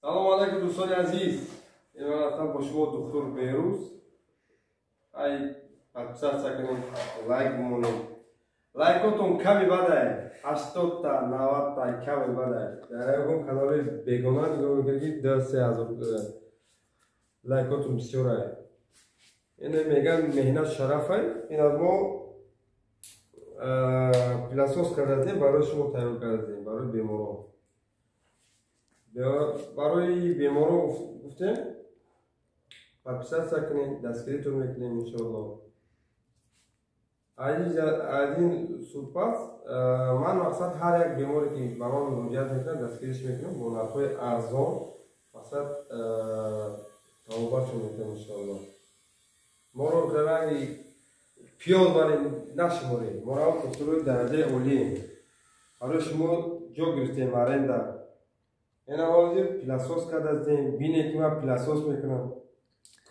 Салом алейкум, дӯстони азиз. Имрӯз ҳастам бо шумо доктор Беҳрӯз. Ай, подписаться кунед, лайк бимонед. Лайкотон ками бадай, 80-та, 90-та ками бадай. Дар ягон канали бегона нигоҳ мекунед, ки 2-3 ҳазор лайкотон бисёрай. Ине меган меҳнат шарафай. Ин аз мо пылесос кардадем, барои шумо тайёр кардадем, барои беморон. Барои беморон гуфтем, подписаться кунед, дастгиритон мекунем, иншоалло. Аз ин супас ман мақсад ҳар як беморе, ки ба ман муроҷиат мекунад, дастгириш мекунам бо нархҳои арзон, мақсад табобатшон мекунам, иншоалло. Моро ранги пиёз барем нашуморем, моро духтурои дараҷаи олием. Барои шумо ҷо гирифтем аренда. Ина ҳозир пылесос кардастем, бинед, ки ман пылесос мекунам.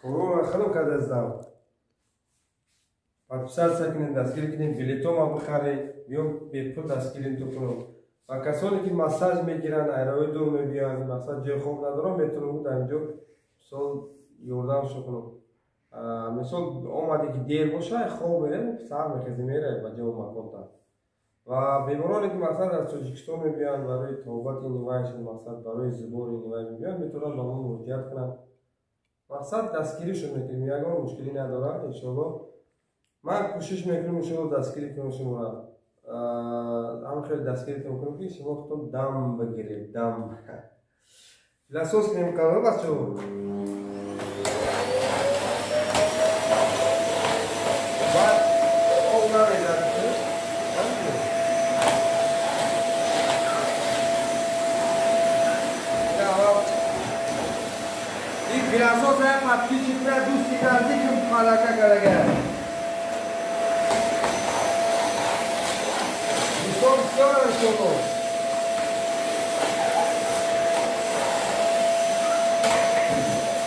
Корона худам кардастам. Подписаться кунед, дастгирӣ кунед, билетома бихаред, биём бепул дастгиритон кунам. Ва касоне, ки массаж мегиранд, айрои дур мебиёянд, мақсад ҷои хоб надорам, метавонам дар инҷо мисол ёрдамшон кунам. Мисол, омаде, ки дер боша, хоб мерем, сар мехезем, меравем ба ҷои маконта. Ва бемороне, ки мақсад аз Тоҷикистон мебиёянд, барои табобати нивайшон, мақсад барои зубори нивай мебиёянд, метавонанд ба мо муроҷиат кунанд. Мақсад дастгиришон мекунем, ягон мушкилӣ надорад, иншоалло. Ман кӯшиш мекунам, иншоалло, дастгирӣ кунам шуморо. Ҳам хеле дастгиритон кунам, ки шумо худтон дам бигиред, дам. Пылесос кунем, калон бачаҳо. Баъд об намезад. Ин пылесос як подписчик дӯсти наздикам палака кардага. Дӯстон бисёр, иншоалло.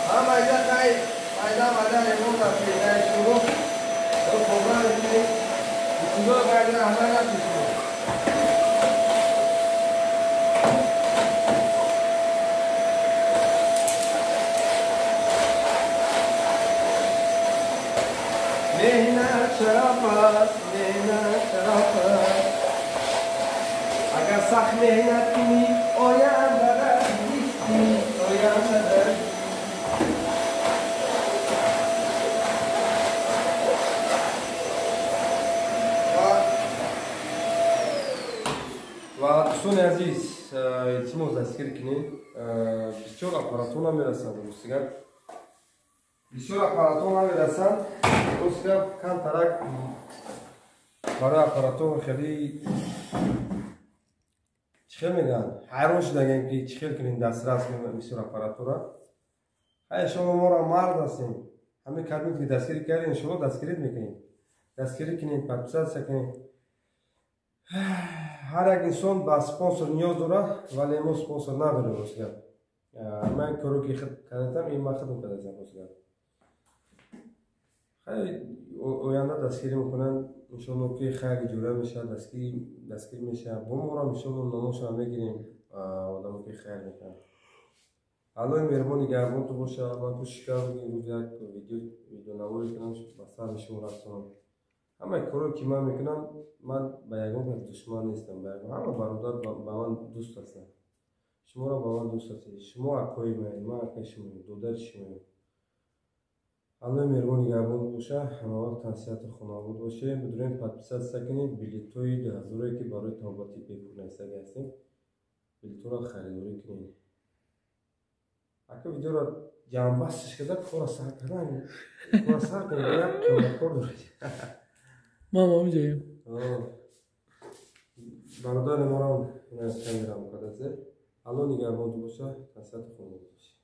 Ҳама иҷа қай майда майда ремонт аст, иншоалло. Хобра мекунем. Худо карда раҳмат шумо. Меҳнат шараф аст, меҳнат шараф аст. Агар сахт меҳнат кунӣ, оянда дар бисти, оянда дар. Ва дӯстони азиз, илтимос, дастгирӣ кунед. Бисёр аппаратҳо намерасанд, ростигап. Бисёр аппаратҳо намерасанд. Ростигап, камтарак барои аппаратҳо хеле чӣ хел мегӯянд, ҳайрон шудагем, ки чӣ хел кунем дастрас бисёр аппаратура. Ҳай, иншоалло, моро мард ҳастем. Ҳамин кадмит, ки дастгирӣ кардем, иншоалло, дастгирит мекунем. Дастгирӣ кунед, подписаться кунед. Ҳар як инсон ба спонсор ниёз дорад, вале мо спонсор надорем, ростигап. Ман коро, ки кардатам, ин ман худам кардатам, ростигап. Хай, оянда дастгирӣ мекунанд, иншоалло, ки хайри ҷӯра мешавад, дастгирӣ мешавад. Бо моро, иншоалло, номошро мегирем, одамо, ки хайр мекунанд. Аллоҳи меҳрубон нигаҳбонтон бошад. Ман кӯшиш кардам, ки имрӯз як видеонавое кунам, ба саҳми шумо расонам. Ҳамаи корое, ки ман мекунам, ман ба ягон кас душман нестам, ба ягон ҳама бародар ба ман дӯст ҳастанд. Шуморо ба ман дӯст ҳастед. Шумо акои маед, ман акаи шумоем, додари шумоем. Аллоҳи меҳрубон нигаҳбон бошад. Ҳамавақт тансиҳату хонавод бошед. Бидурем, подписаться кунед. Билетҳои 2000-ое, ки барои табобати бепул нависагӣ ҳастем, билетҳоро харидорӣ кунед. Ака, видеоро ҷамъбастиш карда, кора сар кардан, кора сар кунед, як кор доред. Ман ҳаминҷоем. Бародари морам камера мукардасе. Аллоҳ нигаҳбонтон бошад, тансиҳату хонавод бошед.